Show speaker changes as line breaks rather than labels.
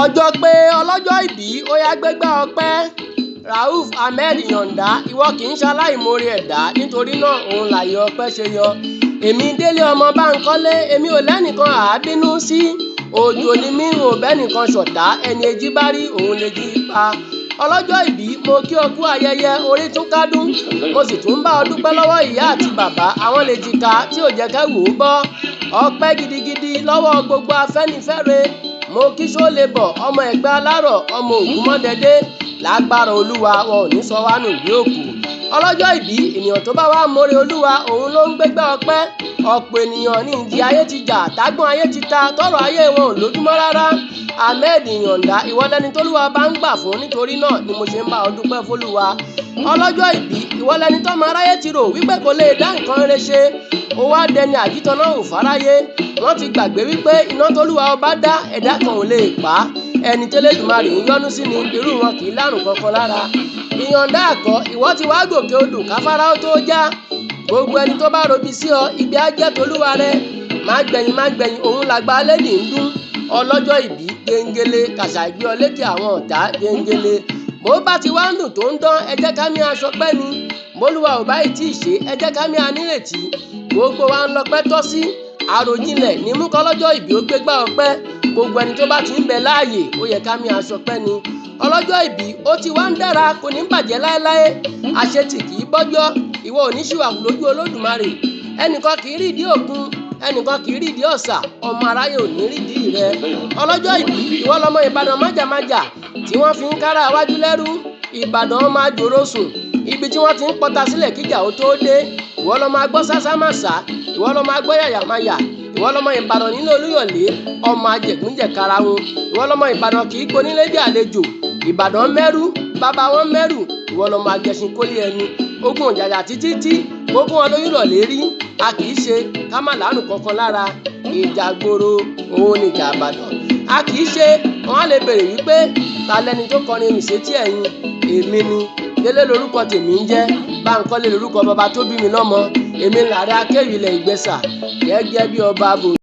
Ọjọ́ pé ọlọ́jọ́ ìbí ó yá gbégbá ọpẹ́. Rauf Ahmed Ìyàǹdà, ìwọ kì í ṣaláìmoore ẹ̀dá, nítorí náà òun láyé ọpẹ́ ṣe yọ. Èmi Délé ọmọ Báńkọ́lé, èmi ò lẹ́nìkan àábínú sí. Òjò ni mí, n ò bẹ́nìkan ṣọ̀tá, ẹni ejí bá rí òun lè jí pa. Ọlọ́jọ́ ìbí, mo kí ọ kú ayẹyẹ orí tún kádùn. Mo sì tún bá ọ dúpẹ́ lọ́wọ́ ìyá àti bàbá, àwọn lè jìkà tí ò jẹ́ kẹ́wù ó bọ́. Ọpẹ́ gidigidi lọ́wọ́ gbogbo Afẹ́nifẹ́re. Mo kí Ṣólébọ̀, ọmọ Ẹ̀gbá Alárọ̀, ọmọ Ògúnmọ́dẹdé. Lágbára Olúwa, wọn ò ní sọ wá nù bí òkú. Ọlọ́jọ́ ìbí, ènìyàn tó bá wá mórí Olúwa, òun ló ń gbégbá ọpẹ́. Ọ̀pọ̀ ènìyàn ní ìjì ayé ti jà, tágbọ́n ayé ti ta, tọrọ ayé wọn ò lójúmọ́ rárá. Ahmed Ìyàǹdà, ìwọ lẹni tólúwa bá ń gbà fún, nítorí náà ni mo ṣe ń bá ọ dúpẹ́ fólúwa. Ọlọ́jọ́ ìbí, ìwọ lẹni tọ́mọ aráyé ti rò wípé kò lè dá nǹkan rere ṣe. Ó wá dẹni àjítọ́nà ò fáráyé. Wọ́n ti gbàgbé wípé iná tólúwa ọba dá, ẹ̀dá kan ò lè pa á. Ẹni tẹ́lẹ̀dùmarè ń yọ́nú sí ni, irú wọn kì í lárùn kankan lára. Ìyàǹdà àkọ́, ìwọ ti wá gòkè odò káfárá ó tó já. Gbogbo ẹni tó bá robi sí ọ, ibi á jẹ́ tolúwa rẹ. Má gbẹ̀yìn, má gbẹ̀yìn, òun làgbà lẹ́nìí ń dún. Ọlọ́jọ́ ìbí, gengele, kàṣà ìgbé ọ lékè àwọn ọ̀tá, gengele. Bó bá ti wá ń dùn tó ń dán, ẹ jẹ́ ká mí aṣọ pẹ́ ni. Bólúwa ò bá ì tí ì ṣe, ẹ jẹ́ ká mí anírètí. Gbogbo wa ń lọpẹ́ tọ́ sí. Àròjinlẹ̀ ní mú kọ́lọ́jọ́ ìbí ó gbégbá ọpẹ́. Gbogbo ẹni tó bá ti ń bẹ láàyè, ó yẹ ká mí aṣọ pẹ́ ni. Ọlọ́jọ́ ìbí, ó ti wá ń dára, kò ní bàjẹ́ láéláé. Àṣetì kì í bọ́jọ́, ìwọ ò ní ṣìwàhù lójú Olódùmarè. Ẹnìkan kì í rídìí òkun, ẹnìkan kì í rídìí ọ̀sà, ọmọ aráyé ò ní rídìí rẹ. Ọlọ́jọ́ ìbí, ìwọ lọmọ Ìbàdàn májàmájà tí wọ́n fi ń kára wájú lẹ́rú. Ìbàdàn ọmọ àjòrò sùn, ibi tí wọ́n ti ń pọta sílẹ̀ kíjà ó tó dé. Ìwọ lọmọ agbọ́ sásámàsá, ìwọ lọmọ agbọ́ yàyàmáyà, ìwọ lọmọ Ìbàdàn nílé Olúyọ̀lé, ọmọ ajẹ̀gúnjẹ̀ karahun. Ìwọ lọmọ Ìbàdàn kì í gbonílé bí àlejò. Ìbàdàn mẹ́rú, bàbá wọn mẹ́rù, ìwọ lọmọ agẹṣin kólé ẹni. Ogun òjàjà títí tí gbogbo wọn lóyún lè rí. A kì í ṣe ká má lárùn kankan lára. Ìjà gbòòrò òun ni ìjà Ìbàdàn. A kì í ṣe wọn á lè béèrè wípé ta lẹni tó kọrin ewì sétí ẹ̀yin. Èmi ni Délé lorúkọ tèmi ń jẹ́, Báńkọ́lé lorúkọ bàbá tó bí mi lọ́mọ. Èmi làárẹ̀ akéwì ilẹ̀ Ìgbẹ́sà gẹ́gẹ́ bí ọba bò.